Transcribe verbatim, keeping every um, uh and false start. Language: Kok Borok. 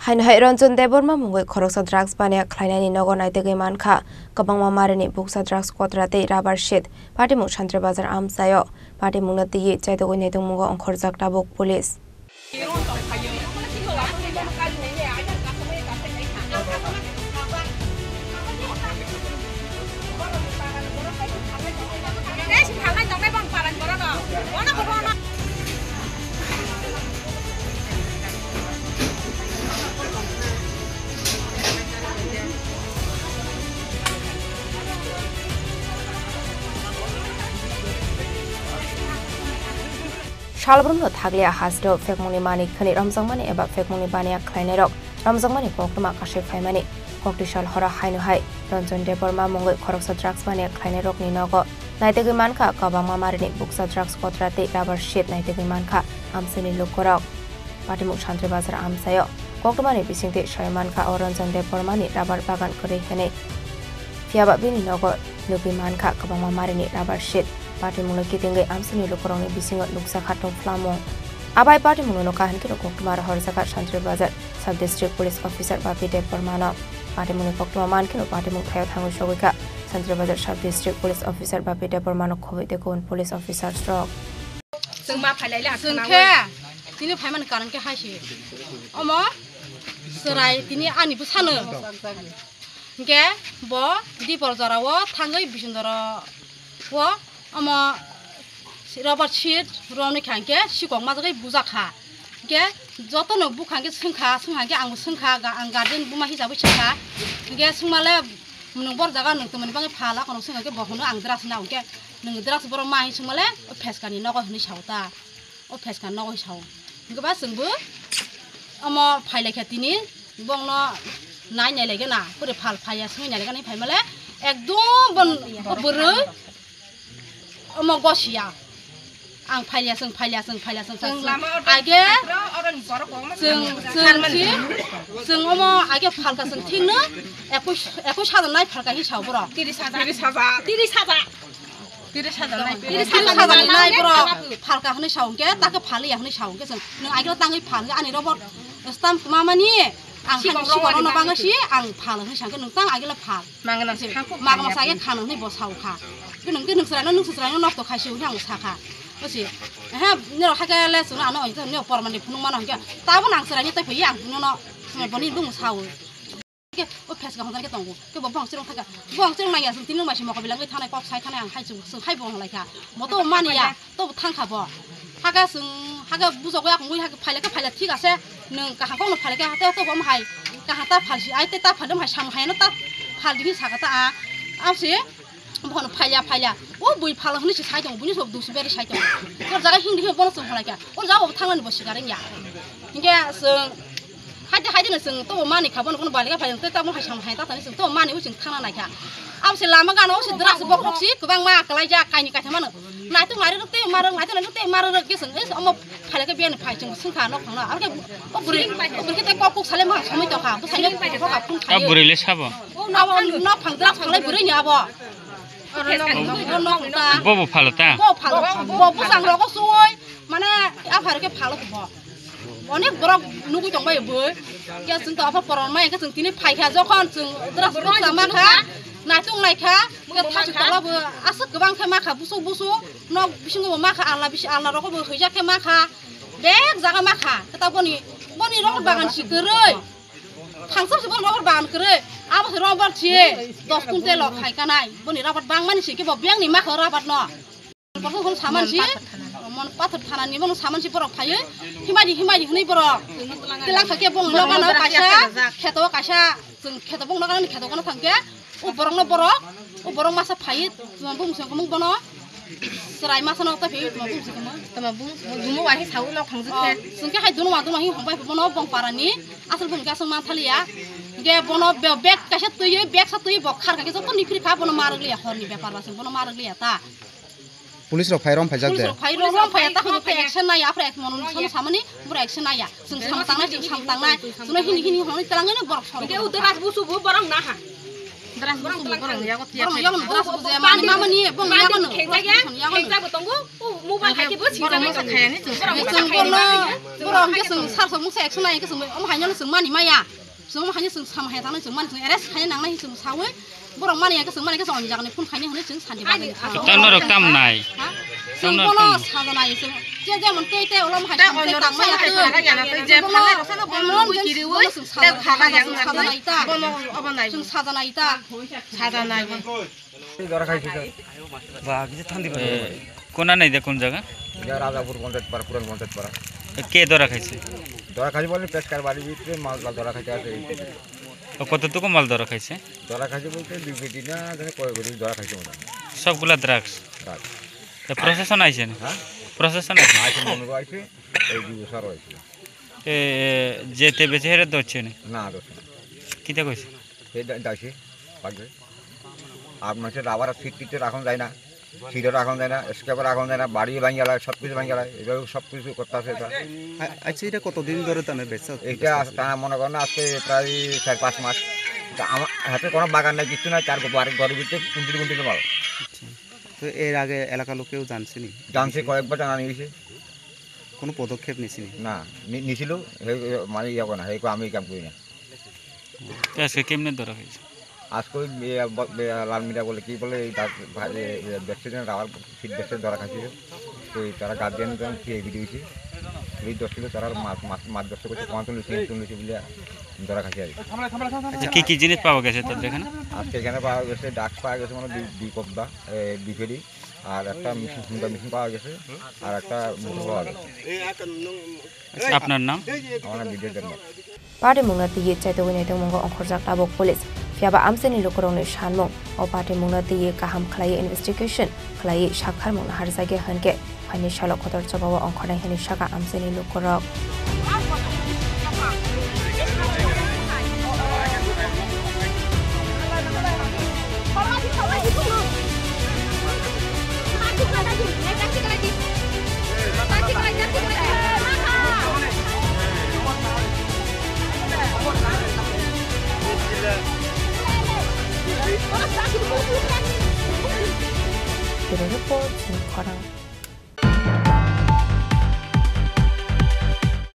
Haino hai Ranjan Debbarma mungwi khoroksa drugs baniya khlainani nogo naitugwi mankha. Kwbangma marini buksa drugs kotra tei rubber sheet. Patimung Santri Bazar amchaio. Patimungno twiwi chaitugwi naitugmungo ongkhorjak tabuk police. Salbrumno thakliya hasteo phekmungni mani khani romjakmani eba phekmungni baniya khlainairok romjakmani koktwma kasui phaimani. Kokti sal horo haino hai Ranjan Debbarma mungwi khoroksa drugs baniya khlainairokni nogo naitugwi mankha kwbangma marini buksa drugs kotra tei rubber sheet naitugwi mankha amchaini lukurok. Patimung Santri Bazar amchaio koktwmani bisingtwi soi mankha o Ranjan Debbarmani rubber bagan kwrwi hwnwi. Phiyaba bini nogo nugwi mankha kwbangma marini rubber sheet. Patimungno kitingwi amchaini lukurokni bisingo nukjakha tongphlamung. Abai patimungno nukha hinkhe koktwma rohorjakha Santri Bazar Sub District Police Officer Bapi Debbarmano. Patimungni koktwma mankheno patimung thaio thangwi sogwikha Santri Bazar Sub District Police Officer Bapi Debbarmano khobwi tei kubun police officers rok. Chwng ma phailai le Chwng khe tini phaimani karon khe hai se. Omo chwrai tini ani bwsano. Hinkhe bo dipor jorao thangwi bising jorao omo rubber sheet romwi kha hinkhe sikok majagwi bujak kha. Hinkhe jotono bukha hinkhe swngkha, swngkha hinkhe angbo swngkha, ga-, ang guardian buma hisabwi swngkha. Hinkhe swngmale nwng bor jaga nwng twmani bagwi phala kono swngkha hinkhe bo hwnwi ang drugs hinwi nao hinkhe nwng drugs borok ma hinwi swngmale o pheskani nogo hinwi sao ta. O pheskani nogo hinwi sao. Hinkhe ba chwngbo omo phailaikha tini bongno nai nailaigena, pore phal phaiya swngwi nailaigena hinwi phaimale ekdom bon o bwrwi omo gosiya. Ang phailiya, chwng phailiya, chwng phailiya, chwng phailiya, chwng. Age chwng, chwng si, chwng omo age phalka chwng thikno ekus, ekus hajar nai phalka hi sao borok. Tiris hajar. Tiris hajar. Tiris hajar nai. Tiris hajar nai borok phalka hwnwi sao hwnkhe, takhe phaliya hwnwi sao hwnkhe chwng. Nwng agelo tangwi phal hwnkhe ani robot stamp kwmamani ang sikok haino sikok rokno bagwi si ang phal hwnwi sao hwnkhe nwng tang agelo phal. Magna se khangkuk magna khangya sage khano ni bo sao kha. Ke nung, ke nung srai no, nung srai no nokto khai se uni ang sa kha. O se. He, ni ro hake le sunu ano, ni pormani phunung mano hingke. Tabo nang srai ni tai phi ang no no. Boni bung sao. Ke o phas ka hon ke tongo. Ke bo bong sirong thaka. Bong sirong nang ya sung tini mai se moko bilang thanai kok sai thanai ang khai sung, sung khai bong lai kha. Mo to mani ya. Tobo thangkha bo. Hake chwng, hake bujogo yakung ui hake phailekhe phaila thik ase. Nwng kaham kokno phailekhe hate tobo omo hai kaham ta phalsi ai tei ta phalde omo hai samung hai no ta phaldi hinwi sakha ta a. Abo se bohono phaila phaila. O bui phala hwnwi se sai tongo, buini sabo dusu beri sai tongo. Tor jaga hingdi hino bono chwng phalai kha. O jaga bo thangnani bo sikar wngya. Hinkhe chwng Haide, haide no chwng tobo mani kha, bono, bono baliga phai tei tamo hai samung hai ta thani chwng tobo mani o chwng thangna nai kha. Abo se lama gana o se drugs bokhok si kwbangma kwlaijak kaini kaisa mano. Naitok nai rwk tei ma rwk, naitok nai rwk tei ma rwk khe chwng, "Is, omo phaile khe biyani phai," chwng swngkha nok thangna. Abo khe o bwrwi, o bwrwi khe tei kok kuk sale ma somoi tokha. Bwsai nok phai phai phun khai. A bwrwi le sabo? Abo nok phang drugs phalai bwrwi ni abo. Oro nok, nok ta. Bo bo phalo ta? Bo phalo. Bo bwsang rogo suoi. Mane, aphar khe phalo bo. Onek borok nugui tong bai boi. Khe chwng to aphar poron mai khe chwng tini phai kha, jokhon chwng drugs bwsa ma kha, naitung nai kha, khe thachi tola bo aswk kwbang khe ma kha, busuk busuk nok bisingo bo ma kha, alna bisi, alna rogo bo huijak khe ma kha, bek jaga ma kha. Khe ta boni, boni rok bagan si kwrwi. Thangsa se boni rok bagan kwrwi. Abo se rok bar si dos kuntel khai kanai. Boni rabat bang mani si khe bo biyang ni ma kha rabat no. Borok hwn saman si, mon pathor thana ni bono saman si borok phaiwi, himai di, himai di hwnwi borok. Tilang kha khe bong nokano kaisa, kheto kaisa, chwng kheto bong nokano ni kheto kono thang khe, o borok no borok, o borok masa phaiwi, tuma bung song khe mung bono, chwrai masa no ta phaiwi, tuma bung song khe mung. Tuma bung, dumo wahi sawi nok thang jikhe. Chwng khe hai duno ma duno hi hong pai bono bong para ni, asal bung khe aswk man thaliya. Ge bono be-, bag kaisa twiwi, bag sa twiwi bo khar kha khe joto ni phiri kha bono ma rwk liya hor ni bepar ba chwng bono ma rwk liya ta. Police rok phai rom phaijak de. Police rok phai rom phai ta hwn phai action naya, aphre ek mon sono samani bura action naya. Chwng sam tangnai, chwng sam tangnai. Chwng hini hini hwnwi twlangwi no borok sorok. Ke uto ras busu bu borok na ha. Borok yago tiya borok yago no, borok bujaya mani mamani, borok yago no, borok yago no. Borok masa khayani chwng. Chwng borok no, borok hwnkhe chwng sar sok mungsa action nai hwnkhe chwng omo haino chwng mani maya. Chwng omo haino chwng sama haya thangna chwng mani chwng arrest khaya nangnai chwng sawi. Borok mani ya chwng mani khe chwng jagani phone khaini hwnwi chwng santi bagwi. Tei norok tam nai. Ha? Chwng bono sajanai chwng. Je jemon tei tei olom hai chwng tei tangmaya chwng. Bono emon je bono chwng sajanai ta. Bono obo nai. Chwng sajanai ta. Sajanai. Dora khaisi sir. Ba, kisa thandi ba. Kona nai de kon jaga? Ya Rajapur Panchayat Para, Puran Panchayat Para. Ke dora khaisi? Dora khaisi bole peskar bari bitre mal dora khaisi ase. O kototuku mal dora khaisi? Dora khaisi bolte dui kg na jane koy kg dora khaisi mane. Sobgula drugs? Drugs. Te procession aise ni? Ha? Procession aise ni? Aise mone aise, ei dui bosor aise. E, e, je te beche here dochche ni? Na, dochche na. Kita koise? He da-, daise, bagre. Ar manse rubber seat tit রাখা যায় না, seat রাখা যায় না, scraper রাখা যায় না, বাড়ি ভাঙি গেল, সব কিছু ভাঙি গেল, এভাবে সব কিছু করতে আছে এটা। আ-, আচ্ছা, এটা কতদিন ধরে তাহলে ব্যবসা এটা করতেছে? টানা মনে করেন আজকে প্রায় চার পাঁচ মাস। তা আমার হাতে কোনো বাগান নাই, কিচ্ছু নাই, চার ঘর, ঘরের ভিতরে কুন্টির কুন্টির মাল। আচ্ছা। তো এর আগে এলাকার লোক কেউ জানছেনি? জানছে, কয়েকবার জানানো গেছে। কোনো পদক্ষেপ নিছেনি? না, নি-, নিছিল, হে, হে, মানে ইয়ে করে না, হে কয় আমি এই কাম করি না। তো আজকে কেমনে ধরা হয়েছে? আজকে ওই, এ, ব-, এ, লাল মিরা বলে কি বলে, এই ডাক-, ভা-, এ, এ, ব্যবসায়ী রাবার ফিট ব্যবসায়ী ধরা খাইছিল। তো এই তারা গার্জিয়ান যখন কি এগিয়ে দিয়েছি, পুলিশ ধরছিল, তারা মাছ, মাছ, মাছ ব্যবসা করছে, কমাতে নিয়েছে, নিয়েছে বলে ধরা খাইছে আর কি। আচ্ছা, কি কি জিনিস পাওয়া গেছে তাদের এখানে? আজকে এখানে পাওয়া গেছে, ড্রাগস পাওয়া গেছে মানে দুই, দুই কব্দা, এ, দুই ফেরি, আর একটা মেশিন, হুন্ডা মেশিন পাওয়া গেছে, আর একটা মোটর পাওয়া গেছে। আচ্ছা, আপনার নাম? আমার নাম বিজয় Debnath. Patimungno twiwi chaitogwi naitokmungo ongkhorjak tabuk police. Phiyaba amchaini lukurokni sanmung, o patimungno twiwi kaham khlaiwi investigation khlaiwi saktharmungno harjakya hwnkhe, phaini salo kotor chobao ongkhornai hwnwi sakha amchaini lukurok. Bureau Report, Chini Khorang.